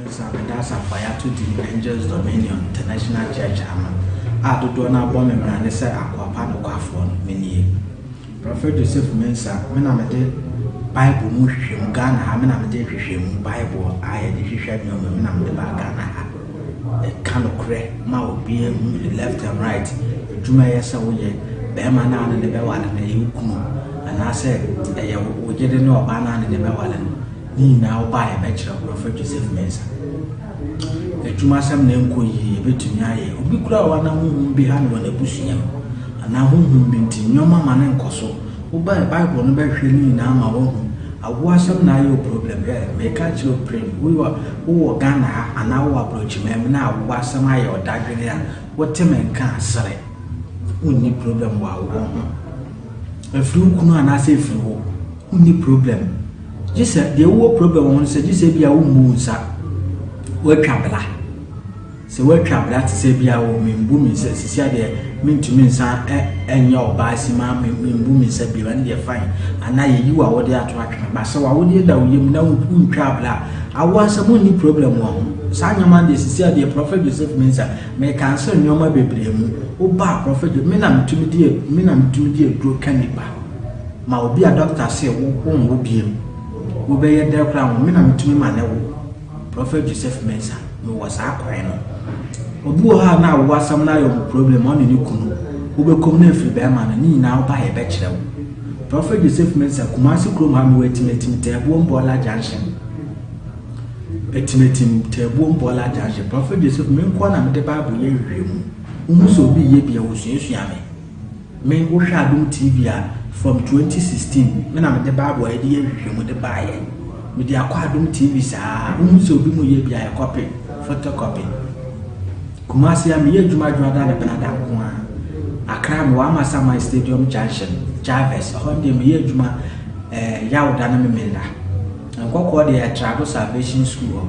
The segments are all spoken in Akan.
Mensah meda asafo a yɛato din Angels Dominion International Church ano a dodoɔ no ara bɔ me mmara ne sɛ akoa pa nokwafoɔ no, menie. Prɔfɛt Joseph Mensah, me na mede Bible mu nhwehwɛmu, Ghana ha me na mede nhwehwɛmu Bible a yɛde hwehwɛ nneɛma me na mede baa Ghana ha. Ɛka nokorɛ ma obiara hu left and right, adwuma ɛyɛ sɛ woyɛ, bɛrima no a ne ne bɛware no ɛyɛ wo kunu anaasɛ ɛyɛ wo yere ne ɔbaa no a ne ne bɛware no. Ne nyinaa wo ba a yɛbɛkyerɛ wo Prɔfɛt Joseph Mensah. Adwuma asɛm na ɛnkɔ yie yɛbɛtumi ayɛ. Obi koraa wɔ hɔ na honhom bi ha no wɔ n'abusua mu anaa honhom bi nti nneɛma ma no nkɔ so. Wo ba a Bible no bɛhwehwɛ ne nyinaa ma woahu. Awoɔ asɛm na ayɛ wo problem. Hwɛ meka akyerɛ wo pren wowɔ wowɔ Ghana ha anaa wowɔ aborɔkyiman mu na awoɔ asɛm ayɛ wo dadwene a wote me nka a sere. Wonni problem wɔ awoɔ ho. Ɛfiri wo kunu anaasɛ ɛfiri wo. Wonni problem. Gye sɛ deɛ wowɔ problem wɔ ho no sɛ gye sɛ ebia wommu wo nsa. Woatwa bla. Sɛ woatwa bla te sɛ ebia wɔ membu me nsa sisi adeɛ mentumi nsa ɛnyɛ ɔbaa si ma membu me nsa bio ɛno deɛ fine. Anaa yɛyi wo awodeɛ ato atwene. Ba sɛ w'awodeɛ da wo yam na wontwa bla a, awoɔ asɛm wonni problem wɔ ho. Saa nneɛma no deɛ sisi adeɛ Prophet Joseph Mensah mekansel nneɛma bebree mu. Woba a Prophet me na metumi de me na metumi de aduro ka nipa. Ma obi a doctor se wo wo nwo biem wo bɛyɛ dɛ koraa wo me na metumi ma ne wo Prophet Joseph Mensah me wɔ saa kwan no obi wɔ hɔ a na awo asɛm no ayɛ ɔmo problem ɔne ne kunu wo bɛ kɔm na efiri bɛrima no ne nyinaa wo ba yɛ bɛkyerɛ wo Prophet Joseph Mensah Kumasi kurom ha me wɔ Atimatim Tɛɛbuom Bɔɔla Junction Atimatim Tɛɛbuom Bɔɔla Junction Prophet Joseph me nkoa na mede Bible yɛ nhwehwɛmu wohu sɛ obi yɛ bi a wɔsuasua me Me wohwɛ Adom TV a from 2016 me na mede bible a yɛde yɛ nhwehwɛmu de baeɛ. Mede akɔ Adom TV saa wohu sɛ obi mu yɛ bi a yɛkɔpe photocopy. Kumasi a meyɛ adwuma adwuma ne benada nko ara. Accra mewɔ Amasaman Stadium Junction, Jarvis, ɛhɔ deɛ meyɛ adwuma eh, Yawda ne Memenda. Nkɔkɔɔ deɛ yɛ Trado Salvation School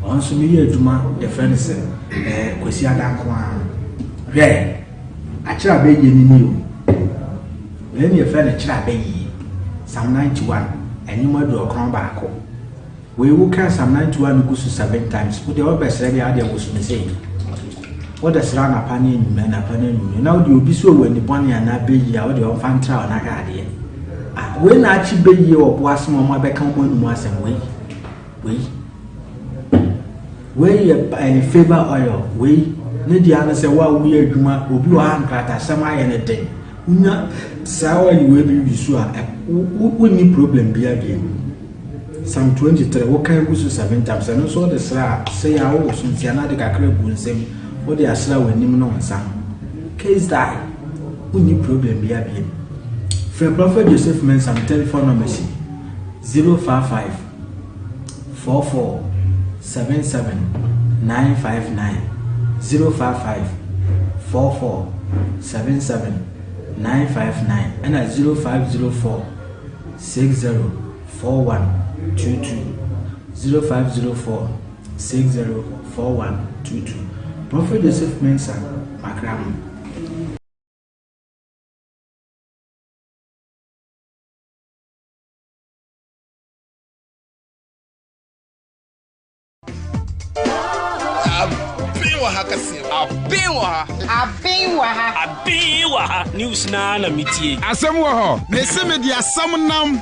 hɔ. Ɔno nso meyɛ adwuma yɛfrɛ no sɛ eh, Kwasiada nko ara. Hwɛ! Akyerɛ abɛyie no ni o. Wei ne yɛfrɛ no kyerɛ abɛyie. Psalm 91, ɛnwom 91. Wei wo kan Psalm 91 no gu so seven times. Wo deɛ wobɛsrɛ deɛ adeɛ woso ne sei. Wode srɛ anapa ne anwummerɛ, anapa ne anwummerɛ. Na wode obi so wɔ ani bɔne anaa bɛyie a wode ɔmfa ntra wo na hwɛ adeɛ. Ah, wei na akye bɛyie wɔ bo asɛm a wɔn abɛka wɔn anum asɛm wei. Wei. Wei yɛ ɛyɛ favour oil. Wei ne deɛ ano sɛ wo a woyɛ adwuma obi wɔ ha nkratasɛm ayɛ ne den. Wonya saa oil wei bi wi so a wonni problem biara bio. Psalm 23 wokan gu so seven times ɛno nso wode sra a sɛ yɛ a wowɔ so nti anaa de kakra gu nsam wode asra w'anim ne wo nsa ho. Case die. Wonni problem biara bio. Frɛ Prophet Joseph Mensah me telephone number si 055 44 77 959 055 44 77 959 ɛna 0504 60 41 22 0504 60 41 22 Prophet Joseph Mensah Makramo. Aben wɔ ha kɛseɛ. Aben wɔ ha. Aben wɔ ha. Aben wɔ ha. News naa na metie. Asɛm wɔ hɔ. Mese mede asɛm nam.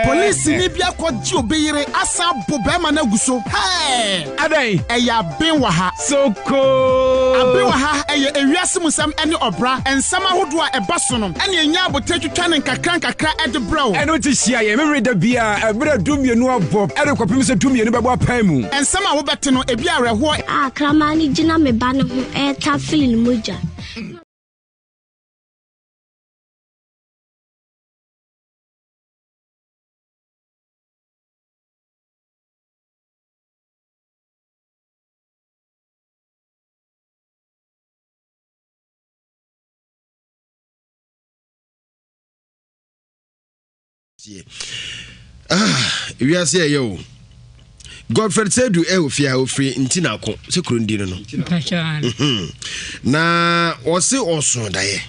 Polisini bi akɔgye obi yere asan abo bɛrima no agu so. Hɛɛ! Adɛn? Ɛyɛ aben wɔ ha. Sokoo! Aben wɔ ha ɛyɛ ewiase mu nsɛm ne ɔbra nsɛm ahodoɔ a ɛba so no ɛne ɛnya abotire twitwa no nkakra nkakra de brɛ wo. Ɛno nti hyia yɛn Memeneda biara ɛberɛ a dumienu abɔ de kɔpem sɛ dumienu bɛbɔ apae mu. Nsɛm a wobɛte no ebi awerɛhoɔ. A kraman no gyina me ba no ho retafere ne mogya. Ah, wiase ɛyɛ o godfred sɛdu ɛwɔ fie a ɔfiri ntinako sɛ kuro ndi no no mhm. na ɔse ɔso daeɛ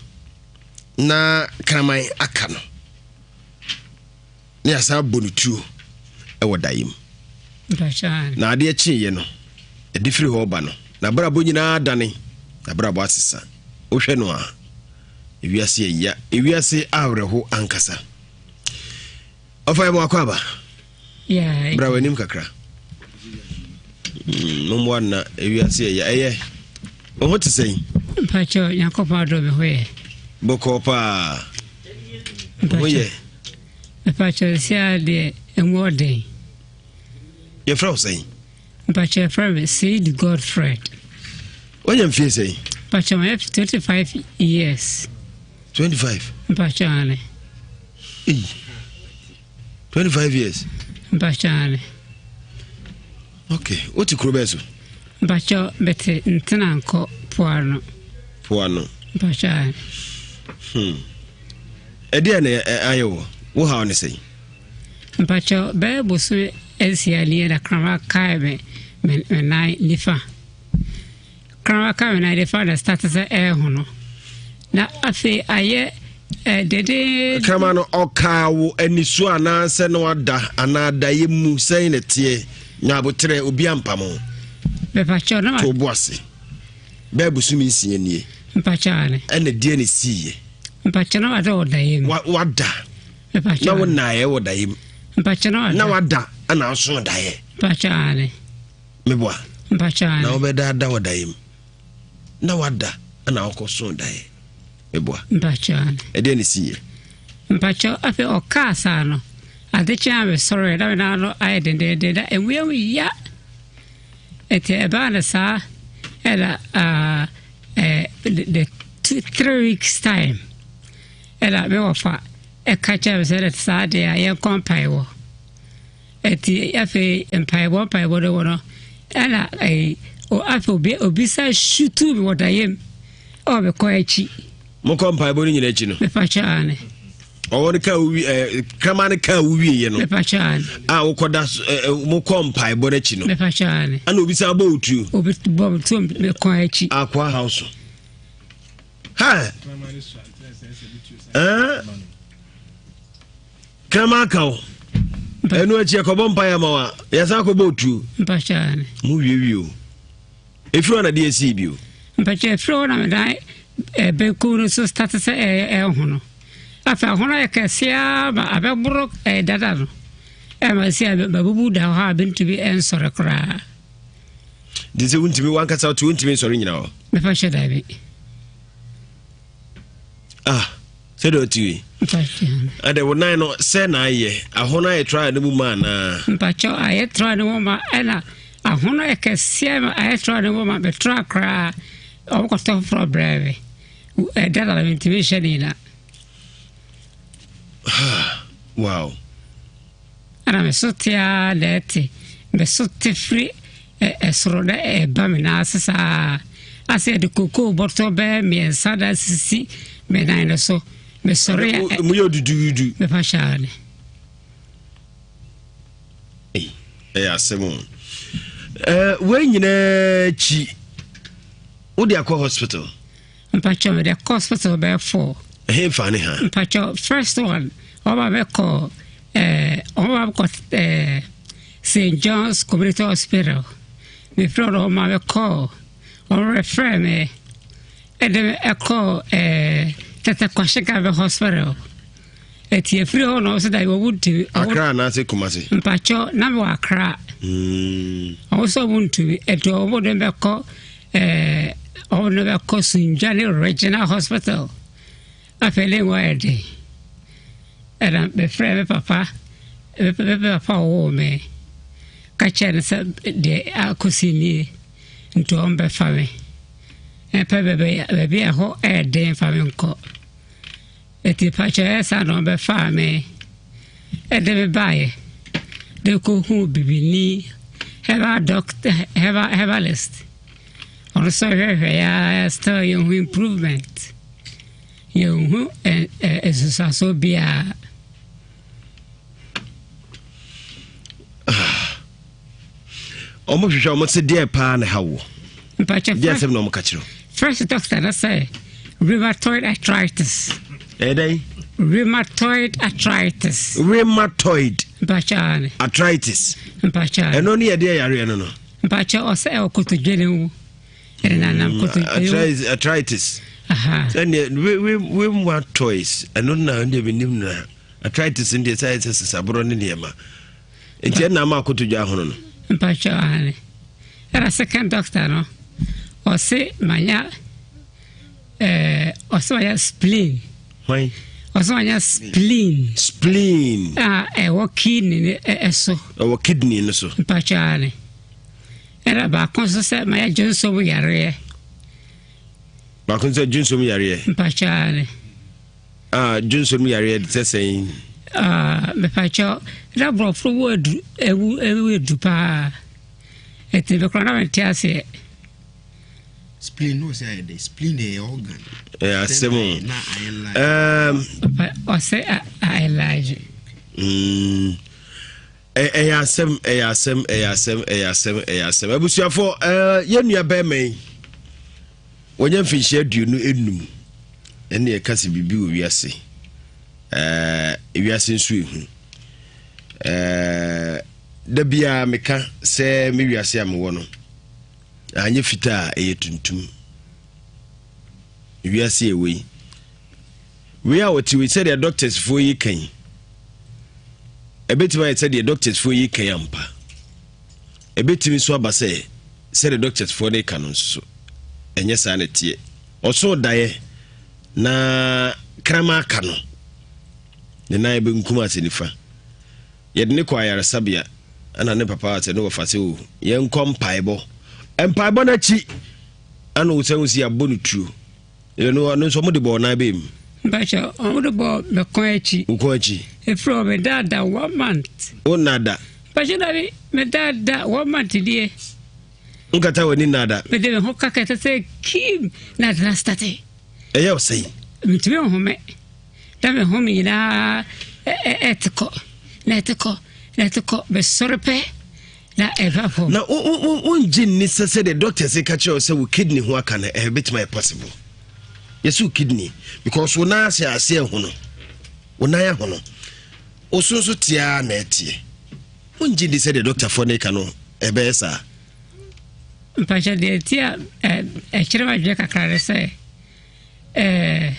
na kraman aka no ne asan abɔ no tuo wɔ daeɛ mu. Na adeɛ kyeeɛ no, ɛde firi hɔ ba no, n'abrabɔ nyinaa dane, n'abrabɔ asesa. Wohwɛ no a, ewiase ɛya, ewiase awerɛho ankasa. Ɔfa yɛ mo akɔ aba. Bra w'anim kakra. Mommoa nna ewiase ɛyɛ ɛyɛ. Wo ho te sɛn? Mpakyɛ Nyankopɔn adɔ me ho yɛ. Bɔkɔɔ paa. Ho yɛ. Mpakyɛ sia deɛ emu ɔden. Yɛfrɛ wo sɛn? Mpakyɛ yɛfrɛ me Seed Godfred. Wanya mfie sɛn? Mpakyɛ mayɛ 25 years. 25? Mpakyɛ ane. Ei, 25 years? Mpakyɛ ane. Ok, wote kuro bɛɛ so? Mpakyɛ mete Ntenankɔ Poano. Poano. Mpakyɛ ane. Ɛdeɛ na ayɛ wɔ wo haw ne sɛn? Mpakyɛ bɛyɛ bosome nsia nie na kraman kae me me nan nifa. Kraman kae me nan nifa na start sɛ ɛrehono. Na afei ayɛ dede. Kraman no ɔkaa wo aniso anaasɛ na wada anaa daeɛ mu sɛn na ɛteɛ? Nya aboterɛ obi ampam ho. Mepakyɛ na to bo ase. Bɛyɛ bosome nsia nie. Mpakyɛ ane. Ɛna deɛ na ɛsiiɛ? Mpakyɛ na wada wɔ daeɛ mu. Wada. Na wo naeɛ wɔ daeɛ mu. Mpakyɛ na wada. Na wada ɛna aso daeɛ. Mpakyɛ ane. Meboa. Mpakyɛ ane. Na wobɛda ada wɔ daeɛ mu. Na wada ɛna wokɔ so daeɛ. Meboa. Mpakyɛ ane. Ɛdeɛ na ɛsiiɛ? Mpakyɛ afei ɔkaa saa no ade kye a mesɔre na me nan no ayɛ dendenden na emu yɛ ya. Ɛti ɛbaa no saa ɛna the 3 weeks time ɛna me wɔfa ɛka kyerɛ me sɛ saa deɛ a yɛnkɔ mpaebɔ. Ɛti afei mpaebɔ mpaebɔ no wɔ no ɛna afei obi obi sa sutu me wɔ dayem ɛwɔ mekɔ akyi. Mokɔ mpaebɔ no nyina akyi no? Mepa kyɛ ane. Ɔwɔ no ka wowi ɛɛ kraman no ka wowie yɛ no. Mepa kyɛ ane. A wokɔ da so ɛɛ mokɔ mpaebɔ no akyi no. Mepa kyɛ ane. Ɛna obi san bɔ otuo. Obi bɔ otuo mekɔ akyi. Akɔ ha so. Ha. Ɛɛ kraman ka wo. Ɛnu akyi ɛkɔbɔ mpaeɛ ama wa yɛsan akɔbɔ otuo. Mepa kyɛ ane. Mo wie wie o. Ɛfiri hɔ na deɛ ɛsii bio? Mpakyɛ ɛfiri hɔ na medan benkum no so start sɛ ɛhono. Afei ahono ayɛ kɛseɛ ara ma abɛboro dada no. Ɛma si a mabubu da hɔ a mentumi nsɔre koraa. Nti sɛ wontumi wankasa wote wontumi nsɔre nyina hɔ? Mepakyɛ daabi. Ah. Sɛdeɛ ɔte yi. Ɛde wo nan no sɛ na ayɛ ahono ayɛ tra ne mu ma anaa. Mpakyɛw ayɛ tra ne mu ma ɛna ahono yɛ kɛseɛ ma ayɛ tra ne mu ma metra koraa ɔmokɔtɔ foforɔ brɛ me ɛda na mentumi nhyɛ ne nyina. Wow. Ɛna me so te ara na ɛte. Me so te firi ɛsoro na ɛba me nan ase saa. Asɛ yɛde kokoo bɔtɔ bɛyɛ mmiɛnsa na asisi me nan no so. Mesɔre a. Mu yɛ duduudu. Mepa hyɛ ne. Ɛyɛ asɛm o. Wei nyinaa akyi wode akɔ hospital? Mpakyɛw mede kɔ hospital bɛyɛ 4. Ɛhe fa ne ha? Mpakyɛw first one ɔba bɛkɔ ɔba bɛkɔ St John's Community Hospital. Mefrɛ no ɔma bɛkɔ ɔmo refer me ɛde me ɛkɔ Tete Kwashigave Hospital. Eti efiri hɔ na ɔsɛ da wɔn ntumi. Accra anaasɛ Kumasi? Mpakyɛw na mewɔ Accra. Ɔmo sɛ ɔmo ntumi ɛti ɔmo de bɛkɔ ɔmo de bɛkɔ Sunjani Regional Hospital. Afei ne ngo ayɛ den. Ɛna mefrɛ me papa me papa ɔwoo me ka kyerɛ no sɛ deɛ akɔsi nie nti ɔmo bɛfa me. Ɛpɛ baabi a ɛhɔ ɛyɛ den fa me nkɔ. Eti pakyɛ ɛyɛ saa na ɔbɛfaa me ɛde me baeɛ de kɔhuu bibini herbal doctor herbal herbalist. Ɔno nso hwɛhwɛ ya still yɛnhu improvement. Yɛnhu nsusuasoɔ biara. Ɔmo hwehwɛ ɔmo se deɛ paa na ha wo. Mpakyɛ deɛ asɛm na ɔmo ka kyerɛ. First doctor na sɛ rheumatoid arthritis. Ɛyɛ dɛn? Rheumatoid arthritis. Rheumatoid. Mpakyɛ aane. Arthritis. Mpakyɛ aane. Ɛno ne yɛde yareɛ no no. Mpakyɛ ɔsɛ ɛwɔ kotodwe ne mu. Ɛde nanam mm, kotodwe mu. Arthritis. Sɛdeɛ we we we mu toys ɛno na ɛdeɛ menim na arthritis no deɛ sɛ ayɛ sɛ sesaborɔ ne nneɛma nti ɛna ama akotodwe ahono no. Mpakyɛ aane. Ɛna second doctor no ɔse manya ɛɛ ɔse manya spleen. Hwan? Ɔse manya spleen. Spleen. A ɛwɔ kidney no ɛso. Ɛwɔ kidney no so. Mpakyɛ aane. Ɛna baako nso sɛ manya dwonsom yareɛ. Baako nso dwonsom yareɛ. Mpakyɛ aane. Ah, dwonsom yareɛ sɛ sɛn? Ah, mepakyɛ na borɔfo wɔ adu ewu ewu edu paa. Ɛti bɛkora na mente aseɛ. Spleen no sɛ ayɛ dɛ spleen deɛ ɛyɛ organ. Ɛyɛ asɛm o. Na ayɛ large. Ɔsɛ ayɛ large. Mm. Ɛyɛ asɛm ɛyɛ asɛm ɛyɛ asɛm ɛyɛ asɛm ɛyɛ asɛm abusuafo ɛɛ yɛn nua bɛrima yi wɔnyɛ mfinhyia 25 ɛne ɛka sɛ biribi wɔ wiase ɛɛ wiase nso ehu ɛɛ da biara meka sɛ me wiase a mewɔ no anyɛ fitaa a ɛyɛ tuntum wiase ɛwɔ yi wei a wɔte wei sɛdeɛ doctors foɔ yi kan ɛbɛtumi ayɛ sɛdeɛ doctors foɔ yi kan ampa ɛbɛtumi nso aba sɛ sɛdeɛ doctors foɔ no ka no nso so ɛnyɛ saa na ɛteɛ ɔso daeɛ na krama aka no ne nan bɛnkum ase nifa Yɛde no kɔɔ ayaresabea ɛna ne papa sɛ ne wɔfa sɛ o yɛnkɔ mpaebɔ. Mpaebɔ no akyi ɛna ɔsan hu sɛ yɛabɔ no tuo. Ɛno ɔno nso wɔde bɔɔ nan bɛm. Mpakyɛ wɔde bɔɔ me kɔn akyi. Wo kɔn akyi. Efiri hɔ me daadaa one month. Wo nnaada. Mpakyɛ dabi me daadaa one month die. Nkata w'ani nnaada. Mede me ho ka kɛtɛ sɛ kim na adena starte. Ɛyɛ ɔsɛn. Metumi nhome. Na me home nyinaa ɛte kɔ na ɛte kɔ na ɛte kɔ mesɔre pɛ na ɛba fam. Na wongye nni sɛ sɛdeɛ doctors ka kyerɛ wo sɛ wo kidney ho aka no ɛbɛtumi ayɛ possible yɛsɛ wo kidney because wo nan ase ase ahono wo nan ahono wo so nso teaa na ɛteɛ wongye nni sɛdeɛ doctorfoɔ no ka no ɛbɛyɛ saa. Mpakyɛ deɛ ɛti a ɛkyerɛ m'adwene kakra ne sɛ ɛɛ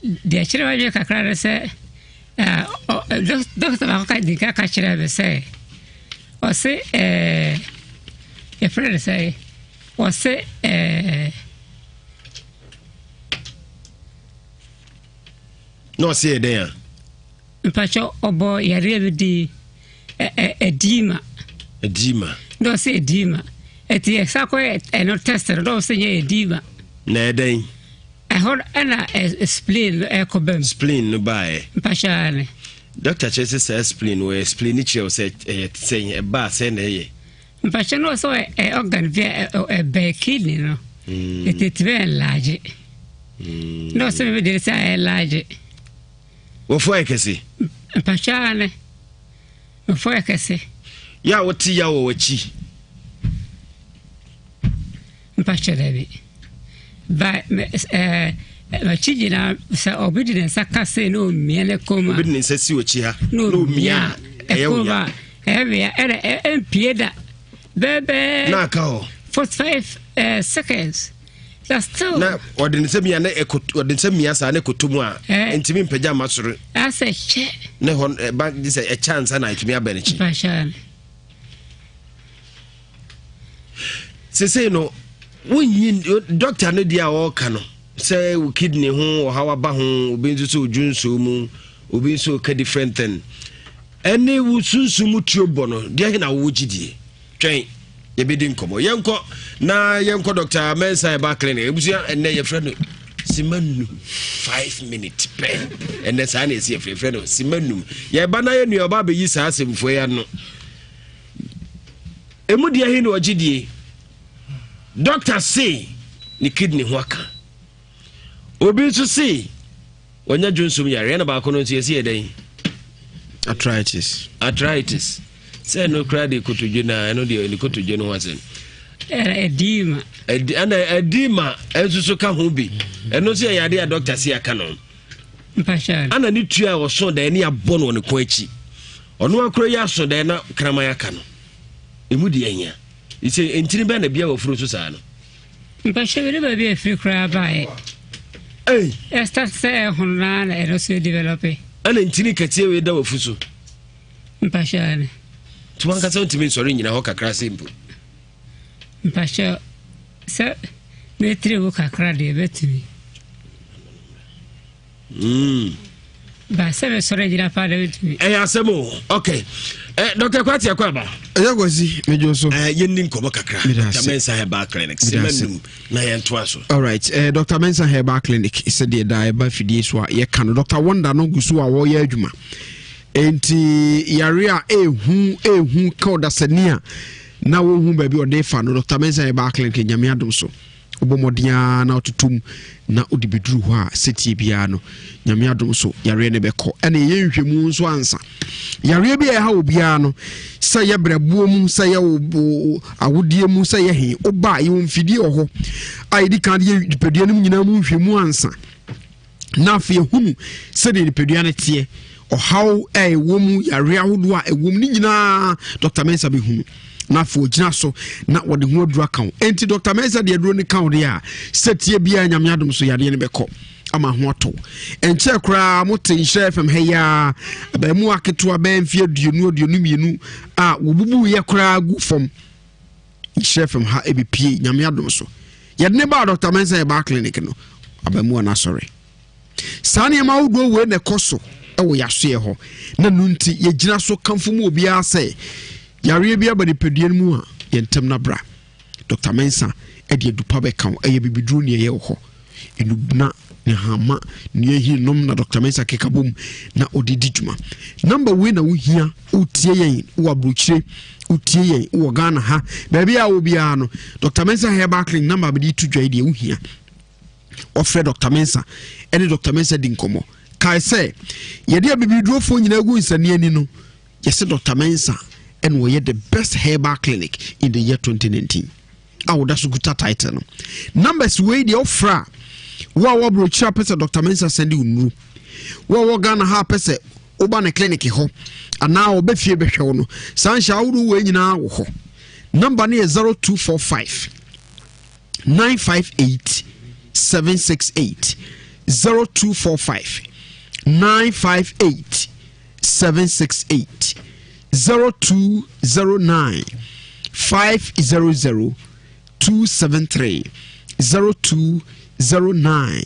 Deɛ ɛkyerɛ m'adwene kakra ne sɛ dɔkta baako ka di ka ka kyerɛ me sɛ ɔse ɛɛ yɛfrɛ no sɛ ɔse ɛɛ. Na ɔse yɛ dɛn a. Mpakyɛ ɔbɔ yareɛ bi din ɛdiima. Ɛdiima. Na ɔse ɛdiima ɛti ɛsa kɔ ɛno test no na ɔse nyɛ ɛdiima. Na ɛdɛn. Ɛhɔ ɛna spleen no ɛkɔ bam. Spleen no baeɛ. Mpakyɛ aane. Doctor kyerɛ sɛ saa spleen no ɔyɛ spleen kyerɛ wo sɛ ɛyɛ sɛn ɛbaa sɛn na ɛyɛ. Mpakyɛ no ɔsɛ ɔyɛ organ bi a ɛbɛn kidney no. Ɛtumi ɛnlarge. Na ɔsɛ mɛmɛ deɛ sɛ ɛnlarge. Wɔfo ayɛ kɛse. Mpakyɛ aane. Wɔfo ayɛ kɛse. Yɛ a wote ya wɔ w'akyi. Mpakyɛ dabi. Ba ɛɛ m'akyi gyina sɛ obi de ne nsa ka sei na omia ne kɔn mu a. Obi de ne nsa si w'akyi ha na omia a ɛyɛ wo ya. Ɛyɛ me ya ɛna ɛmpie da bɛɛbɛɛ. Na aka hɔ. 45 seconds. Na still. Na ɔde ne nsa mia na ɛkɔ ɔde nsa mia saa na ɛkɔtɔ mu a. Ntumi mpagya mma soro. Asɛ kyɛ. Ne hɔ ɛba gye sɛ ɛkyɛ ansa na ɛtumi aba n'akyi. Mpakyɛ. Sesei no wonyi dɔkta no deɛ a ɔreka no sɛ wo kidney ho ɔhaw aba ho obi nso sɛ odwu nsuo mu obi nso ka different thing ɛne wo sunsum mu tuo bɔ no deɛ he na wowɔ gyidie twɛn yɛbɛdi nkɔmmɔ yɛnkɔ na yɛnkɔ dr mensa ɛba clinic abusua ɛnɛ yɛfrɛ no sima num 5 minute pɛ ɛnɛ saa na ɛsi yɛfrɛ no sima num yɛba na yɛ nua ɔba abɛyi saa asɛmfoɔ yi ano Emu deɛ he na ɔgye die? Dɔkta se ne kidney ho aka. Obi nso se wanya dwonsom yare. Ɛna baako no nso yɛsi yɛ dɛn? Arthritis. Arthritis. Sɛ ɛno koraa de kotodwe na ɛno deɛ ne kotodwe no ho asɛm. Edema. Ɛna edema nso so ka ho bi. Ɛno nso yɛ yadeɛ a dɔkta se aka no. Ana ne tua a ɔso da ɛne abɔ no wɔ ne kɔn akyi. Ɔno akora yi aso dɛn na kraman aka no. Emu deɛ hia. Sɛ ntini bɛn na bia wɔ furu so saa no. Mpakyɛ mene baabi a ɛfiri koraa baeɛ. Ei. Ɛstart sɛ ɛhono naa na ɛno so develop. Ɛna ntini kɛseɛ wei da wafu so. Mpakyɛ ɛne. Nti wankasa wontumi nsɔre nyina hɔ kakra sɛ mpo. Mpakyɛ sɛ metiri wo kakra deɛ bɛtumi. Ba sɛ mesɔre gyina paa deɛ bɛtumi. Ɛyɛ asɛm o. Ok. Eh, Dr. Kwati akɔ aba. Ɛyɛ kwasi medwo so. Eh, yɛnni nkɔmmɔ kakra. Dr. Mensah Herbal Clinic. Sima num na yɛntoa so. All right. Eh, Dr. Mensah Herbal Clinic sɛdeɛ daa ɛba fidie so a yɛka no. Dr. Wonder no gu so a wɔyɛ adwuma. Enti yare a ɛhu ɛhu ka ɔdasani a na wɔhu baabi ɔde fa no Dr. Mensah Herbal Clinic Nyame adom so. Wobɔ mmɔden ara na wototo mu na wode bɛduru hɔ a sɛtie biara no Nyame adom so yareɛ no bɛkɔ. Ɛna ɛyɛ nhwɛmu nso ansa. Yareɛ bi a ɛha obiara no sɛ yɛ brɛboɔ mu sɛ yɛ awodeɛ mu sɛ yɛ he woba a yɛwɔ mfidie wɔ hɔ a yɛdi kan de yɛ nipadua no mu nyinaa mu nhwɛmu ansa. Na afei ehunu sɛdeɛ nipadua no teɛ, ɔhaw a ɛwɔ mu, yareɛ ahodoɔ a ɛwɔ mu ne nyinaa Dr. Mensah bɛhunu na afei ɔgyina so na wɔde ho aduru aka wo. Enti Dr. Mensah de aduro no ka wo deɛ a, sɛtie biara Nyame adom so yareɛ no bɛkɔ ama ho atɔ. Ɛnkyɛɛ koraa mote Nhyira FM ha yi ara, abaamuwa ketewa bɛyɛ mfeɛ 20, 22 a wɔbubuiɛ koraa gu fam. Nhyira FM ha ɛbɛpie Nyame adom so. Yɛde ne baa Dr. Mensah Herbal Clinic no, abamuwa no asɔre. Saa nneɛma ahodoɔ wei na ɛkɔ so wɔ yɛasoɛ hɔ, na no nti yɛgyina so kamfo mu obiara sɛ yareɛ bi aba nipadua no mu a yɛntɛm no abra. Dr. Mensah ɛde adupa bɛka wo, ɛyɛ bibiduro ne ɛyɛ wɔ hɔ. Enubena, nehama, nua hi nom na Dr. Mensah keka bom na ɔde di dwuma. Namba wei na wohia, wotie yɛn wɔ aburokyire, wotie yɛn wɔ Ghana ha, baabi a wɔ biara no, Dr. Mensah Herbal Clinic namba bɛde to dwa yi deɛ wohia. Wɔfrɛ Dr. Mensah ɛne Dr. Mensah di nkɔmmɔ. Kae sɛ yɛde abibidurofoɔ nyinaa gu nsani ani no, yɛsɛ Dr. Mensah ɛna ɔyɛ the best herbal clinic in the year 2019. A wɔda so kuta title no. Numbers wei deɛ wofrɛ a, wo a wɔaburokyire apɛ sɛ Dr. Mensah sɛnde wo nnuru, wo a wɔ Ghana ha apɛ sɛ woba ne clinic hɔ anaa ɔbɛ fie bɛhwɛ wo no, saa nhyɛ ahodoɔ wei nyinaa wɔ hɔ. Number no yɛ 0245 958 768, 0245 958 768, 0209 500 273, 0209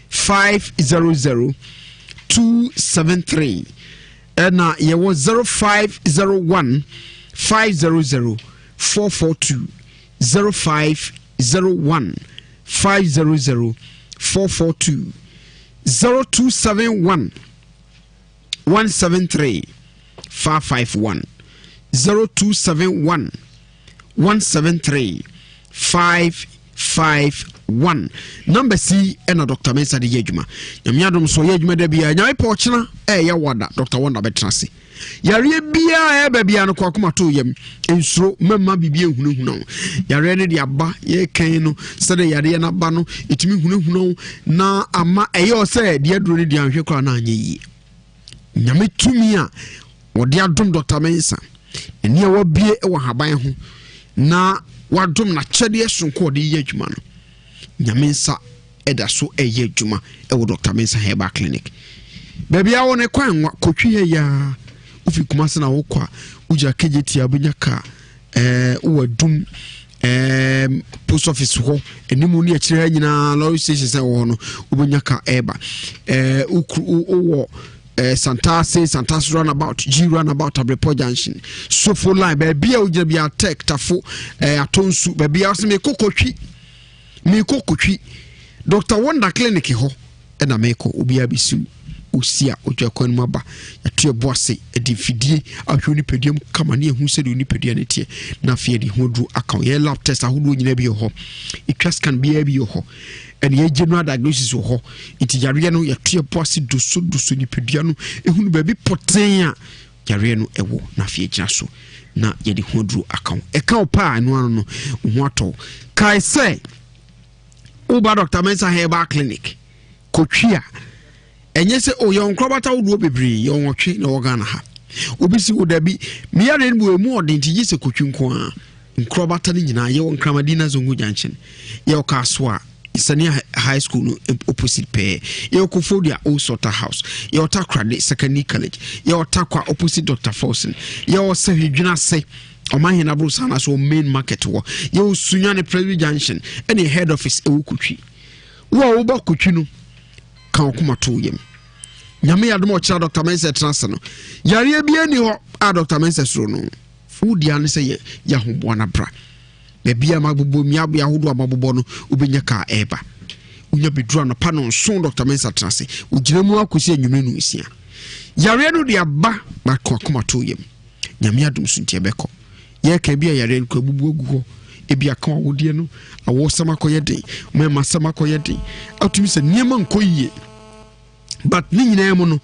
500 273. Ɛna yɛwɔ 0501 500 442, 0501 500 442, 0271 173 551, 0271 173 551. Number si ɛna Dr. Mensah de yɛ adwuma. Nyame adom so yɛ adwuma da biara. Nyame pɛ ɔkyena ɛyɛ wada Dr. Wonder bɛtena ase. Yareɛ biara ɛba biara no kɔ akoma to yam. Nsuro mɛma biribi ehunahuna wo. Yareɛ no de aba yɛkɛn no sɛdeɛ yareɛ no aba no ɛtumi hunahuna wo na ama ɛyɛ ɔ sɛ deɛ aduro no deɛ anhwɛ koraa na anyɛ yie. Nyame tumi a wɔde adom Dr. Mensah ɛne a wabie wɔ ahaban ho na wadom n'akyɛdeɛ sonko ɔde yɛ adwuma no, Nyame nsa ɛda so ɛyɛ adwuma ɛwɔ Dr. Mensah Herbal Clinic. Baabi a wɔ ne kwan nwa kɔtwi ha yaa wofi Kumase na wokɔ a wogyina KJT a wobɛnya kaa wowɔ Adum post office hɔ animu ne akyire ha nyinaa lorry station sɛ wɔ hɔ no wobɛnya kaa ɛɛba. Wowɔ Santase, Santase runabout, G runabout, Abrepɔ junction, Sofo line, baabi a wogyina bi Tech, Tafo, Atonsu, baabi a wɔsɛ mekɔ kɔtwi, mekɔ kɔtwi Dr. Wonder Clinic hɔ ɛna mekɔ. Obiara bɛsiw osi a otwa kwan mu aba yɛto ɛbo ase ɛde mfidie ahwɛ onipadua mu kama ne ehu sɛdeɛ onipadua no teɛ na afei yɛde ho aduro aka ho. Yɛ lab test ahodoɔ nyinaa bi wɔ hɔ, etwa scan biara bi wɔ hɔ, ɛna yɛ general diagnosis wɔ hɔ. Nti yareɛ no yɛto ɛbo ase doso doso nipadua no ehunu baabi pɔtɛn a yareɛ no ɛwɔ na afei gyina so na yɛde ho aduro aka ho. Ɛka wo paa ɛno ano no wo ho atɔ. Kae sɛ woba Dr. Mensah Herbal Clinic kɔtwi a ɛnyɛ sɛ o yɛwɔ nkorabata ahodoɔ bebree, yɛwɔ nwɔtwe na ɛwɔ Ghana ha. Obi si wo dabi, me yareɛ no bi wɔ emu ɔden nti gye sɛ kotwi nko ara. Nkorabata no nyinaa yɛwɔ Nkramadina Zongo Junction, yɛwɔ Kasoa Senior High School no opposite pɛɛ, yɛwɔ Koforidua Old Slaughter House, yɛwɔ Takoradi Secondary College, yɛwɔ Tarkwa opposite Dr. Forson, yɛwɔ Sahwi-Dwenase Ɔmanhene Aborosan ase wɔ main market hɔ, yɛwɔ Sunyani Presby Junction ɛne head office ɛwɔ Kotwi. Wo a woba Kotwi no, ka ɔkoma to yam. Nyame yɛ adom a ɔkyerɛ Dr. Mensah tena ase no, yareɛ bi ani hɔ a Dr. Mensah suro no. Wo dea ne sɛ yɛ yɛ ahoboa na bra. Baabi a mabobɔ mmeabea ahodoɔ a mabobɔ no, wobɛnya kaa ɛreba. Wonya bɛduru anɔpa no nson Dr. Mensah tena ase. Wogyina mu akɔsi anwummerɛ no nsia. Yareɛ no de aba mako akoma to yam. Nyame adom so nti ɛbɛkɔ. Yɛka bi a yareɛ no kɔ abubu agu hɔ. Ebi aka awodeɛ no, awosɛm akɔyɛ den, mmarima asɛm akɔyɛ den. Atumi sɛ nneɛma nkɔ yie. But ne nyinaa mu no,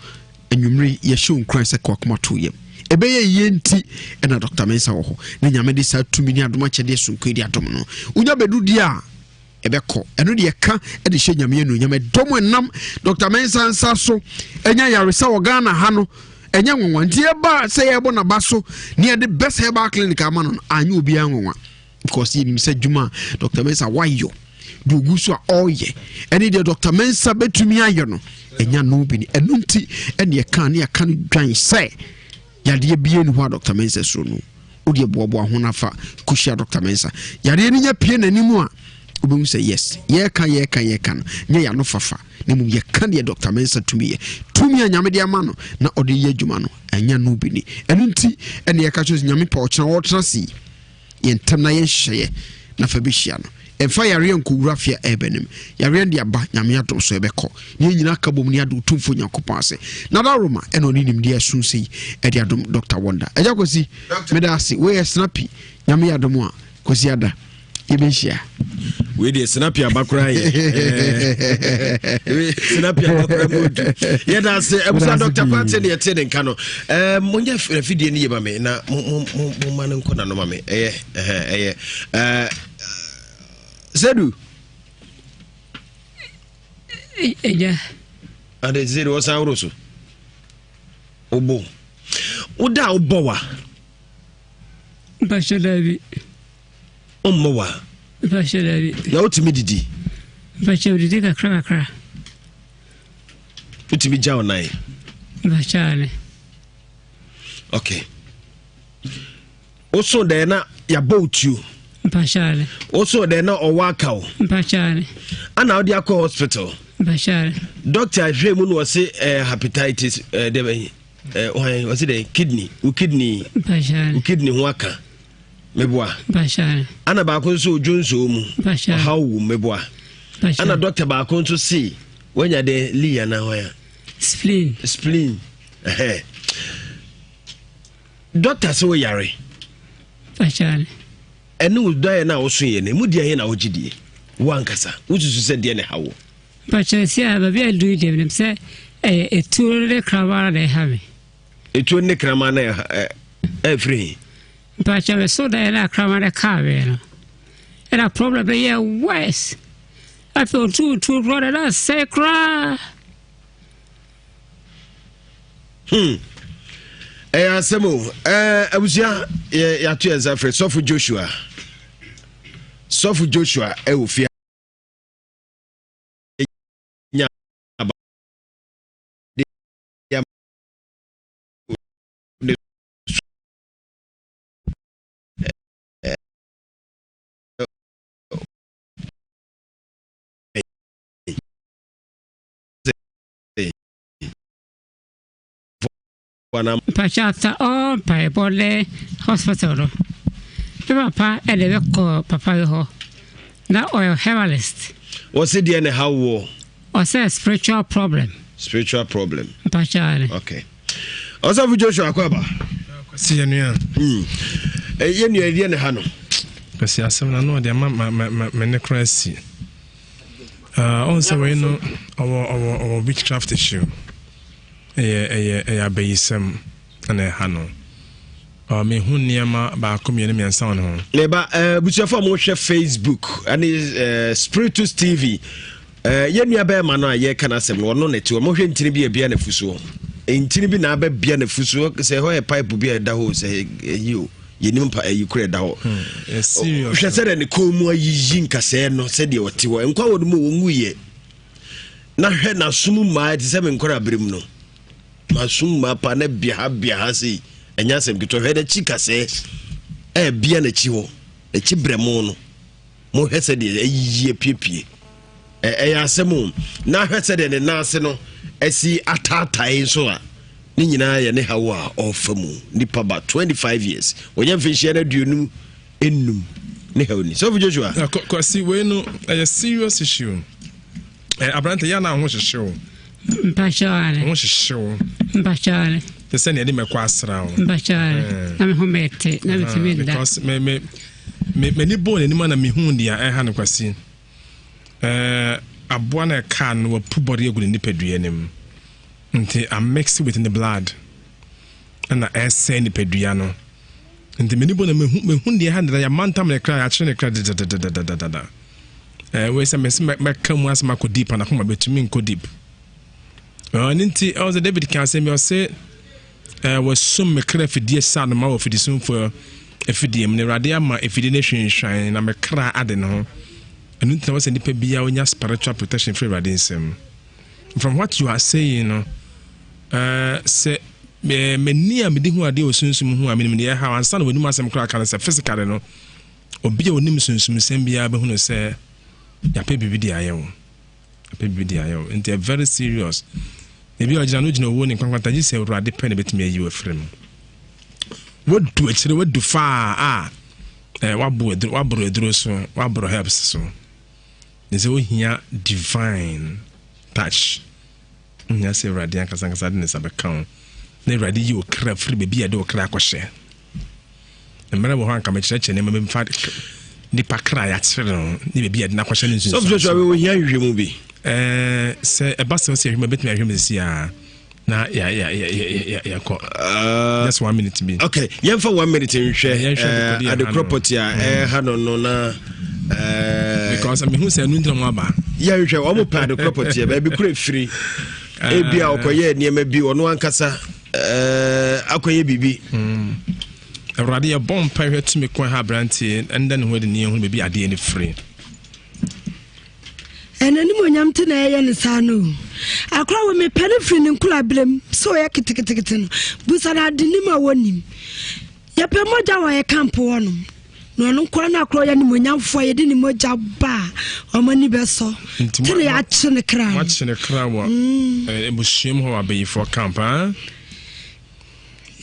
anwummere yɛhyɛ wo nkuran sɛ kɔ akoma to yam. Ɛbɛyɛ yie nti ɛna Dr. Mensah wɔ hɔ na Nyame de saa tumi ne adom akyɛdeɛ sonko yi de adom no. Wonya bɛdu deɛ a ɛbɛkɔ. Ɛno deɛ ɛka de hyɛ Nyame anuonyam. Ɛdɔm ɛnam Dr. Mensah nsa so ɛnya yaresa wɔ Ghana ha no ɛnyɛ nwanwa. Nti ɛba sɛ yɛbɔ n'aba so ne yɛde Best Herbal Clinic ama no no anyɛ obiara nwanwa. Because yɛnim sɛ adwuma a Dr. Mensah wayɔ deɛ ɔgu so a ɔreyɛ ɛne deɛ Dr. Mensah bɛtumi ayɛ no ɛnya no bi ni. Ɛno nti ɛne ɛka ne ɛka no dwan sɛ yadeɛ bie ne hɔ a Dr. Mensah suro no. Wodeɛ boaboa ho no afa kɔhyia Dr. Mensah. Yadeɛ no nya pie n'anim a wobɛhu sɛ yes, yɛka yɛka yɛka no nyɛ yɛano fafa na mmom yɛka deɛ Dr. Mensah tumi yɛ. Tumi a Nyame de ama no na ɔde yɛ adwuma no ɛnya no bi ni. Ɛno nti ɛne yɛka kyerɛ sɛ Nyame pɛ ɔkyena ɔtena se yɛn ntam na yɛnhyehyɛeɛ na fa bɛhyia no. Ɛmfa yareɛ nkɔwura afeɛ ɛreba nim. Yareɛ no de aba, Nyame adom so ɛbɛkɔ. Ne yɛn nyinaa ka bom ne ade Otumfoɔ Nyankopɔn ase. Nana Roma ɛna ɔne nimdeɛ ɛso sei ɛde adom Dr. Wonder. Agya Kwasi, meda ase. Wei yɛ Snappy. Nyame yɛ adom a, Kwasi ada. Yɛbɛhyia. Wei deɛ Snappy aba koraa yɛ. Snappy aba koraa mu odu. Yɛda ase. Abusa Dr. Kwate ne yɛte ne nka no. Monyɛ afidie no yie ma me na momma no nkɔ n'ano ma me. Ɛyɛ ɛyɛ. Sedu. Ɛgya. Ade Sedu wɔsan woro so. Obo. Woda a wobɔ wa. Mpahyɛ daabi. Wommɔ wa. Mpahyɛ daabi. Na wotumi didi. Mpahyɛ didi kakra kakra. Wotumi gya wo nan. Mpahyɛ ane. Okay. Woso dɛn na yɛabɔ wo tuo. Mpahyɛ ane. Woso dɛn na ɔwɔ aka wo. Mpahyɛ ane. Ana wode akɔ hospital. Mpahyɛ ane. Doctor hwɛ mu na ɔse hepatitis dɛ bɛn ɔse dɛn kidney wo kidney wo kidney ho aka meboa. Mpahyɛ ane. Ana baako nso odwo nsuo mu. Mpahyɛ ane. Ɔhaw wo meboa. Mpahyɛ Ana ane. doctor baako nso se wanya dɛn lee anaa hwan a? Spleen. Spleen. Ɛhɛn. Doctor sɛ woyare. Mpahyɛ ane. Ɛne wo daeɛ no a wosoeɛ no, ɛmu deɛ he na wogye die? Wo ankasa, wosusu sɛ deɛ ne ha wo? Mpakyɛ si a baabi a duru deɛ menim sɛ ɛyɛ etuo ne kraman na ɛha me. Etuo ne kraman na ɛfiri he? Mpakyɛ me so daeɛ na kraman no kaa me no, ɛna problem no yɛ worse. Afei otu tuo koraa na na asɛe koraa. Ɛyɛ asɛm o. Abusua, yɛato yɛn nsa frɛ Sɔfo Joshua. Sɔfo Joshua ɛwɔ fie. Nya aba. Ne Mpakyɛ after all mpaebɔ ne hospital no, me papa de me kɔɔ papa bi hɔ, na ɔyɛ herbalist. Wɔse deɛ ne haw woɔ? Ɔsɛ spiritual problem. Spiritual problem. Mpakyɛ ane. Okay. Ɔsɔfo Joshua akɔ aba. Kwasi yɛ nua. Yɛ nua deɛ ne ha no. Kwasi asɛm na no ɔde ama ma ma ma me ne kora asi. Ɔn sɛ wei no ɔwɔ ɔwɔ ɔwɔ witchcraft issue. Ɛyɛ ɛyɛ ɛyɛ abayisɛm ɛna ɛha no. Mehu nneɛma baako mmienu mmiɛnsa wɔ ne ho. Ne ba abusuafo a mohwɛ Facebook ɛne Spiritus TV, yɛn nua bɛrima no a yɛreka n'asɛm no, ɔno na ɛte hɔ. Mohwɛ ntini bi a ebia n'afu soɔ. Ntini bi na abɛbea n'afu so sɛ ɛhɔ yɛ pipe bi a ɛda hɔ sɛ ɛyi o yɛnim pa ɛyi kora ɛda hɔ. Hmm, hwɛ sɛdeɛ ne kɔn mu ayiyi nkasɛɛ no sɛdeɛ ɔte hɔ nkwa wɔ no mu wɔnwuyɛ na hwɛ n'asom mmaa te sɛ me nkɔra berɛ mu no masom mmaa pa na bia ha bia ha sei ɛnyɛ asɛm ketewa hwɛ n'akyi kasɛɛ ɛbia n'akyi hɔ n'akyi brɛmo no Monhwɛ sɛdeɛ ayiyi apiepie. Ɛyɛ asɛm o. Na hwɛ sɛdeɛ ne nan ase no asi ataatae nso a, ne nyinaa yɛ ne haw a ɔrefa mu. Nipa ba 25 years, wɔnyɛ mfinhyia no 25 ne haw ni. Sɔfo Joshua. Kwasi, wei no ɛyɛ serious issue. Eh, aberante yɛ na ho hyehye wo. Mpakyɛware. Ho hyehye wo. Mpakyɛware. Te sɛ nea ɛde mɛkɔ asra wo. Mpakyɛware. Eh. Na me ho mɛte na metumi nda. Because me me me m'ani bɔɔ n'anim na mehu deɛ ɛha no kwasi. Eh, aboa na ɛkaa no wapu bɔre agu ne nipadua no mu. Nti I mix with the blood. Ɛna ɛsɛe nipadua no. Nti m'ani bɔ na mehu mehu deɛ ha deda yɛamantam ne kra yɛakyerɛ ne kra dedadadadadada ɛɛ wei sɛ mɛsɛ mɛka mu asɛm akɔ deep anakoma bɛtumi nkɔ deep ɛɛ ne nti ɛwɔ sɛ David ka asɛm bi ɔse ɛɛ wɔasum me kra afidie sɛ anoma wɔ afidisumfoɔ afidie mu na Awurade ama afidie no ahwinhwan na me kra ade ne ho ɛno nti na wɔ sɛ nipa biara onya spiritual protection firi Awurade nsam. From what you are saying no, eh, sɛ eh, m'ani a mede hu adeɛ wɔ sunsum ho a menim deɛ ɛhaw ansa na w'anim asɛm koraa ka no sɛ physically no, obi a onim sunsumsɛm biara bɛhunu sɛ yɛapɛ biribi de ayɛ wo. Yɛapɛ biribi de ayɛ wo. Nti very serious. Ebi a ɔgyina no gyina owuo ne nkwankwanta gye sɛ Awurade pɛ na ɛbɛtumi ayi wo afiri mu. Wadu akyire, wadu faa a eh, wabo aduro, waboro aduro so, waboro herbs so. Ne sɛ wohia divine touch. Wohia sɛ Awurade ankasa ankasa de ne nsa bɛka wo na Awurade yi wo kra firi baabi a ɛde wo kra akɔhyɛ. Mmerɛ wɔ hɔ anka mekyerɛkyerɛ nneɛma bi mfa nipa kra yɛakyere no ne baabi a ɛde no akɔhyɛ no nsunsuansoɔ. Sɔfo Joshua wohia nhwehwɛ mu bi. Ɛɛ sɛ ɛba sɛ ɔsɛ yɛhwɛ mu ɛbɛtumi ahwɛ mu sisi a na yɛkɔ uh, just one minute bi okay yɛmfa one minute nhwɛ eh, adekorɔ pɔte a mm. ɛha no no na eh, because mehu sɛ ɛno ntina mu aba yɛnhwɛ ɔmo pɛ adekorɔ pɔteɛ baabi kora firi eh. ebi a ɔkɔyɛ nneɛma bi ɔno ankasa akɔyɛ biribi mm. Awurade yɛbɔ mpa hwɛ tumi kwan ha aberanteɛ ɛnda ne ho adi ne yɛhu baabi adeɛ no firi. N'animuonyam nti na ɛyɛ no saa no o. Akora wɔ mepɛ no firi ne nkolaberem sɛ ɔyɛ ketekete no. Busa no adenim a wɔnim. Yɛpɛ mogya wɔ yɛ camp hɔ nom. Na ɔno nkoa no akora ɔyɛ animuonyamfoɔ a yɛde ne mogya ba a wɔn ani bɛsɔ. Nti na yɛakye ne kra no. Moakye ne kra wɔ mm. eh, abusua mu hɔ wɔ abayifoɔ camp ah?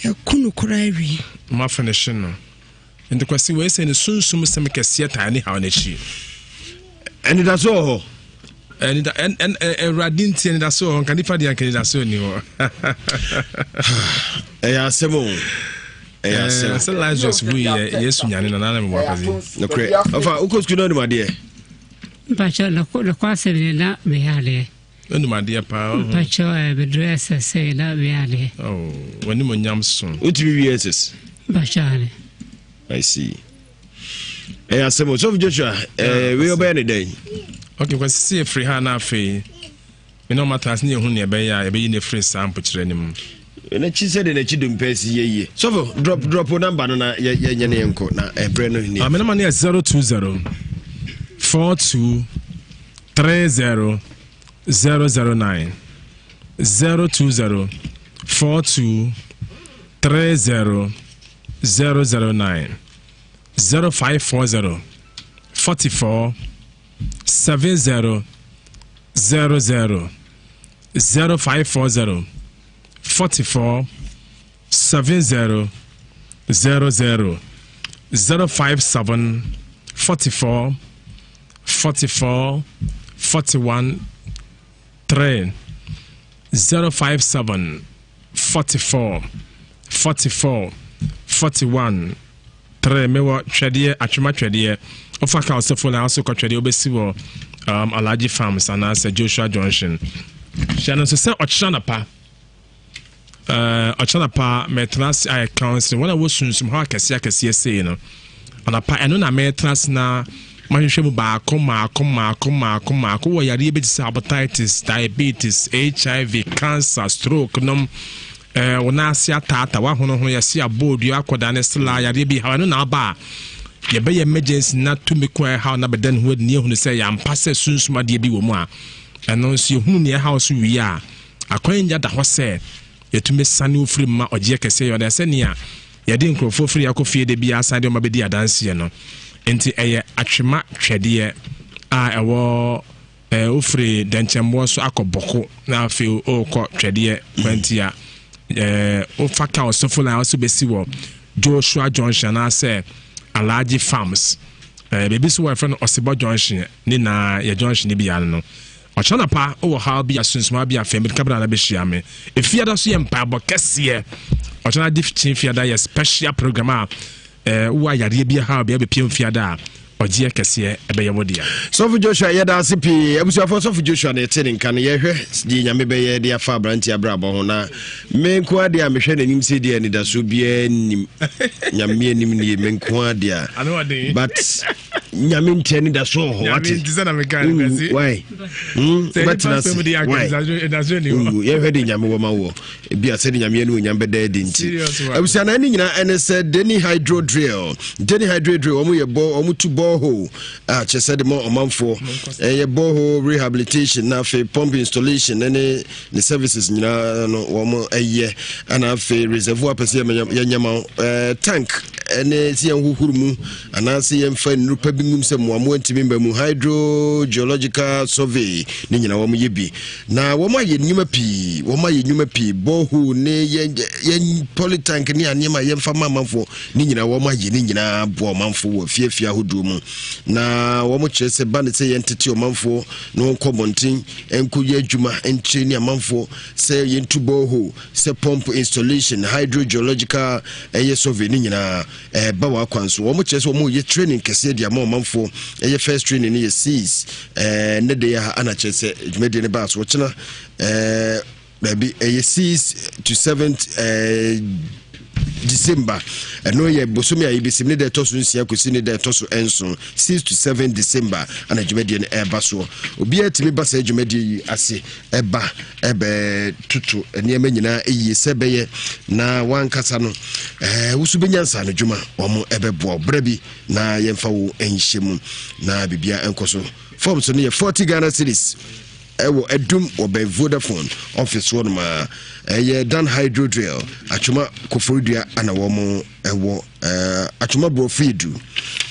Yɛko no koraa awie. Moafɛnehye no. Nti Kwasi wei sɛ ne sunsum sɛm kɛseɛ taa ne haw n'akyi. Anidaso wɔ hɔ. Anida ɛn ɛn Awurade nti anidaso wɔ hɔ nka nipa deɛ anka anidaso nni hɔ. Ɛyɛ asɛm o. Ɛyɛ asɛm. Sɛ Lazarus wu yɛ Yesu nyane na nana mewɔ akwasi. Nokorɛ. Ɔfa wokɔ sukuu na onim adeɛ. Mpakyɛ nɔkɔ asɛm ni na meyɛ adeɛ. Wonim adeɛ paa. Mpakyɛ ɛ meduru SS na meyɛ adeɛ. Oh, w'anim onyam so. Wotumi wie SS? Mpakyɛ ane. I see. Ɛyɛ asɛm o. Sɔfo Joshua, eh, wei ɔbɛyɛ ne dɛn? Okay, kwasi sɛ yɛfiri ha na afei me ne ɔma tena ase ne yɛhu nea ɛbɛyɛ a yɛbɛyi no afiri saa mpokyerɛ no mu. N'akyi sɛdeɛ n'akyi dompa si yɛ yie. Sɔfo, drop drop number no na yɛnyɛ ne yɛnkɔ na ɛbrɛ no ni. Ah, me number no yɛ 020 42 30 009 020 42 30 009 0540 44 70 00 0540 44 70 00 057 44 44 41 3 057 44 44 41 3 mewɔ twɛdeɛ atwema twɛdeɛ wofa ka ɔsɛfo na aso kɔ twɛdeɛ wobɛsi wɔ um, Alhaji Farms anaasɛ Joshua Junction hyɛ no nso sɛ ɔkyerɛ anapa Eh, ɔkyena anapa mɛtena ase ayɛ counseling wɔn a wɔ sunsum hɔ akɛseɛ akɛseɛ sei no anapa ɛno na mɛtena ase na Mahwehwɛ mu baako mmaako mmaako mmaako mmaako wɔ yareɛ bi te sɛ hepatitis, diabetes, HIV, cancer, stroke nom, eh, wo nan ase ataata, w'ahonohono, yɛse abɔ odua akɔda ne sela, yareɛ bi haw, ɛno na aba a yɛbɛyɛ emergency na tumi ko a ɛhaw na bɛda ne ho adi na yɛhunu sɛ yɛampa sɛ sunsum adeɛ bi wɔ mu a, ɛno nso yɛhunu nea ɛhaw so wie a, akwan nya da hɔ sɛ yɛtumi sane wo firi ma ɔgyeɛ kɛseɛ yɛ ɔdɛ sɛ nea Yɛde nkurɔfoɔ firi akɔ fie da biara san de wɔn abɛdi adanseɛ no. Nti ɛyɛ atwema twɛdeɛ a ɛwɔ ɛɛ wofiri dɛnkyɛmboɔ so akɔ bɔko na afei ɔrekɔ twɛdeɛ kwantia. Ɛɛ wofa ka ɔsɔfo line ɔsɛ bɛsi wɔ Joshua Junction anaasɛ Alhaji Farms. Ɛɛ baabi so wɔ ɛfrɛ no Ɔsebɔ Junction ne na yɛ junction bi ano no. Ɔkyena anɔpa wowɔ haw bi a sunsuma bi a fɛ mirika bra na bɛhyia me. Efiada so yɛ mpaebɔ kɛseɛ. Ɔkyena de kye fiada yɛ special program a eh, wowɔ ayareɛ bi haw bi abɛpiem fiada a ɔgyeɛ kɛseɛ ɛbɛyɛ wo dea. Sɔfo Joshua yɛda ase pii abusuafoɔ sɔfo Joshua na ɛte ne nka no yɛhwɛ deɛ nyame bɛyɛ de afa aberante abrabɔ ho na me nko adeɛ a mehwɛ n'anim sɛ deɛ anidasoɔ biara nnim nyame anim nie me nko adeɛ a but nyame nti anidaso wɔ hɔ wate why hmm? wobɛtena ase why nwu yɛhwɛ de nyame wɔ ma wɔ ebi a sɛde nyame ne onyam bɛda adi nti abusua na ɛne nyinaa ɛne sɛ deni hydro drill deni hydro drill wɔn yɛ bɔ wɔn tu borehole a kyerɛ sɛ de ma ɔmanfoɔ ɛyɛ borehole rehabilitation na afei pump installation ɛne ne services nyinaa no wɔn ɛyɛ ɛna afei reservoir pɛ sɛ yɛnyɛ ma ɛɛ tank ɛne sɛ yɛn hohoro mu anaasɛ yɛmfa nnuru pa bi ngum sɛ mmoamoa ntumi mba mu hydrogeological survey ne nyinaa wɔn yɛ bi na wɔn ayɛ nnwuma pii wɔn ayɛ nnwuma pii borehole ne yɛn yɛn polytank ne nneɛma a yɛmfa ma amanfoɔ ne nyinaa wɔn ayɛ ne nyinaa boa ɔmanfoɔ wɔ fiafia ahodoɔ mu na wɔn kyerɛ sɛ ba ne sɛ yɛn tete ɔmanfoɔ na wɔn kɔ mmɔnten nkɔyɛ adwuma nkyerɛ ne amanfoɔ sɛ yɛntu borehole sɛ pump installation hydrogeological ɛyɛ survey ne nyinaa ɛreba wɔ akwan so. Wɔn kyerɛ sɛ wɔn reyɛ training kɛseɛ de ama ɔmanfoɔ. Ɛyɛ first training no yɛ six ɛɛ ne de a ana kyerɛ sɛ dwumadie no baa so ɔkyena ɛɛ baabi ɛyɛ six to seventh ɛɛ December ɛno yɛ bosome a yɛbɛsim ne da ɛtɔ so nsia kɔsi ne da ɛtɔ so nson 6 to 7 December ana dwumadie no ɛreba soɔ obiara tumi ba saa dwumadie yi ase ɛba ɛbɛtoto nneɛma nyinaa yie sɛ ɛbɛyɛ na wankasa no ɛɛ woso bɛnya nsaanodwuma wɔn ɛbɛboa berɛ bi na yɛmfa wo nhyɛ mu na biribia nkɔ so forms no yɛ 40 Ghana cedis ɛwɔ adum wɔ bɛn Vodafone office hɔ nom a ɛyɛ Dan Hydro Drill atwoma koforidua ana wɔn ɛwɔ Eh, Atwoma Borɔfo Edu,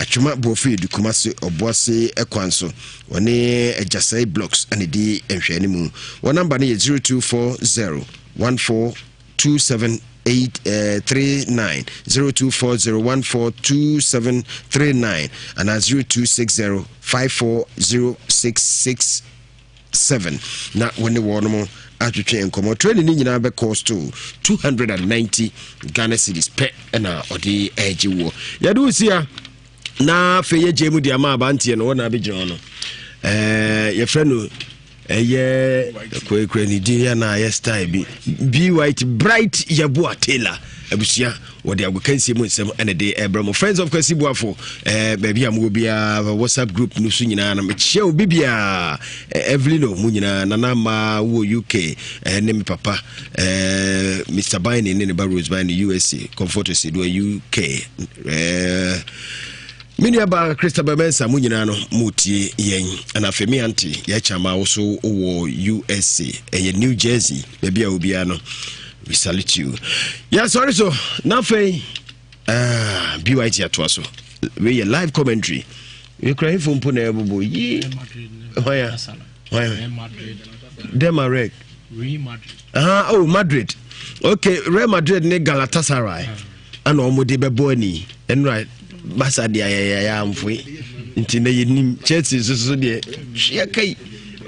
Atwoma Borɔfo Edu, Kumasi, Ɔboase kwan so. Wɔne Agyasɛe Blocks na ɛdi nhwɛane mu. Wɔn namba no yɛ 0240 1427 839 0240 142739 anaa 0260 5406 7 na wo ne wɔnom atwetwe nkɔmmɔ. Training no nyinaa bɛ cost to 290 Ghana cedis pɛ na ɔde ɛgye woɔ. Yɛde wo sia na afei yɛgye mu de ama abanteɛ no wɔna abɛgyina hɔ no. Ɛɛ yɛfrɛ no ɛyɛ kurakura ne din yɛ na ayɛ style bi b white bright yɛboa taylor abusua wɔde agokansie mu nsɛm ɛna de ɛbrɛ mo friends of kwasi buafo ɛɛ baabi a mowɔ biara whatsapp group no so nyinaa no mekyia obi biara evelino mu nyinaa nana ma wɔ uk ɛɛ ne me papa ɛɛ mr bine ne ne ba rose bine usa comfort osedua uk ɛɛ me nua ba christabel mensa mu nyinaa no motie yɛn ɛna afei me ante yɛkyɛ ama wo so wɔ usa ɛyɛ new jersey baabi a obiara no we salute you yɛsɔre so na afei ah, byt atoa so wei yɛ live commentary wei kura hefo mpo na ɛbobɔ yi hwan a hwan dema reg ah, oh madrid okay real madrid ne galatasaray ana wɔn de bɛbɔ ani ɛnura basa deɛ ayɛyɛ amfoe nti na yɛnim chelsea nso so deɛ hwea kai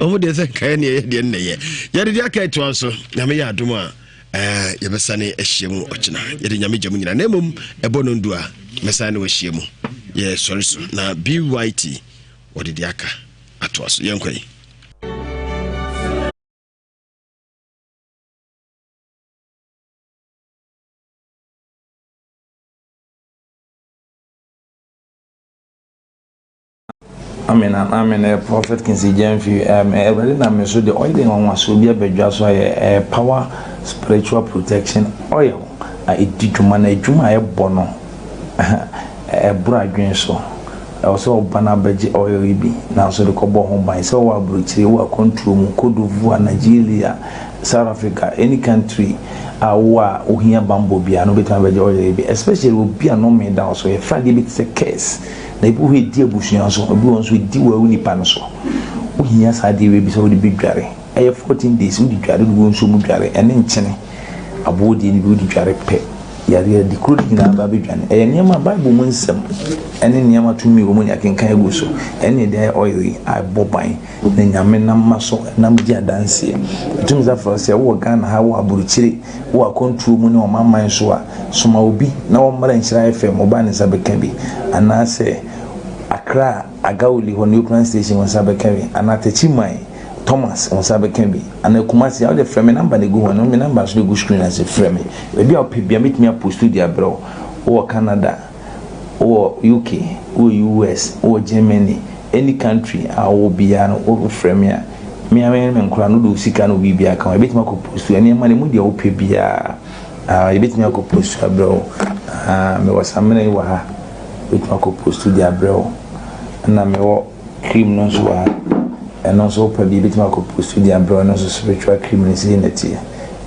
wɔn deɛ sɛ nkaeɛ ne ɛyɛ deɛ nnɛyɛ yɛde deɛ aka ɛtoa so nyame yɛ adom a ɛɛ yɛbɛsane ahyia mu ɔkyena yɛde nyame gya mu nyina na mmom ɛbɔ no ndu a mɛsane ne wahyia mu yɛsɔre so na byt wɔde deɛ aka atoa so yɛnkɔ yi. Amen amen eh, Prophet Kingsley Gyamfi um, Awurade nam me so de oil nwanwasoɔ bi abadwa so ayɛ eh, power spiritual protection oil a ɛdi dwuma na adwuma a ɛbɔ no ɛboro adwene so. Ɛwɔ sɛ ɔba no abɛgye oil yi bi nanso de kɔbɔ ho ban sɛ ɔwɔ aburokyire wɔ akwantuo mu Cote d'Ivoire, Nigeria, South Africa, any country a wowɔ a wohia bammɔ biara no wobɛtumi abɛgye oil yi bi especially obi a nnome da wo so yɛfrɛ adeɛ bi te sɛ curse Na ebi wɔ hɔ a ɛdi abusua so, ebi wɔ hɔ nso ɛdi wo nipa no so. Wohia saa adeɛ wei bi sɛ wode bɛdware. Ɛyɛ 14 days wode dware, wode gu nsuo mu dware, ɛne nkyene aboɔ deɛ no bi wode dware pɛ. Yareɛ adi kuro no nyinaa ba bɛdwane. Ɛyɛ nneɛma Bible mu nsɛm ɛne nneɛma tumi wɔ mu ne akenkan agu so. Ɛne ɛde ayɛ oil yi a ɛbɔ ban na Nyame nam ma so nam di adanseɛ. Ɛtumi sɛ afrɛ sɛ wowɔ Ghana ha, wowɔ aburokyire, Wowɔ akwantuo mu ne ɔmanman so a, soma obi na ɔmmra Nhyira FM, wo ba ne nsa bɛka bi. Anaasɛ Accra Agawuli hɔ Neoplan Station wo nsa bɛka bi. Anaa Techiman Thomas wo nsa bɛka bi. Anaa Kumasi a, wode frɛ me number na ɛgu hɔ no, me number nso na ɛgu screen ase, frɛ me. Baabi a wopɛ biara mɛtumi apost de abrɛ wo. Wowɔ Canada, wowɔ UK, wowɔ US, wowɔ Germany, any country a wowɔ biara no wofrɛ me a, me ara me ne me nkwadaa no wode wo sika ne wo biribiara ka ho yɛbɛtumi akɔ post nneɛma no mu deɛ wopɛ biara ah, yɛbɛtumi akɔ post abrɛ wo ah, mewɔ samina yi wɔ ha yɛbɛtumi akɔ post de abrɛ wo ɛna mewɔ cream no nso wɔ ha ɛno nso wopɛ bi yɛbɛtumi akɔ post de abrɛ wo ɛno nso spiritual cream no sei na ɛteɛ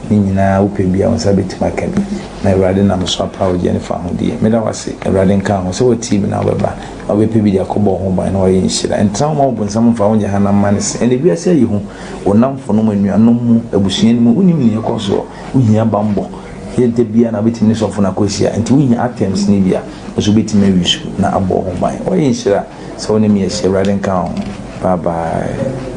Ne nyinaa wopɛ bi a wo nsa bɛtumi aka bi na Awurade nam so apa wo gyeɛ ne fahodie. Meda wo ase, Awurade nka ho sɛ woatie me na wobɛba na wobɛpɛ bi de akɔbɔ wo ho ban na woayɛ nhyira. Ntena hɔ ma wo bonsam mfa wo nyɛ hanam mma ne se. Ɛnnɛ wiase ayi hu, wo nnamfonom, anuanom mu, abusua no mu, wonim nea ɛkɔ soɔ. Wohia bammɔ. Ɛnyɛ da biara na wobɛtumi ne sɔfo no akɔhyia, nti wohia items no bi a, wo nso wobɛtumi awi so na abɔ wo ho ban. Woayɛ nhyira sɛ wo ne me ahyia. Awurade nka wo ho. Bye bye.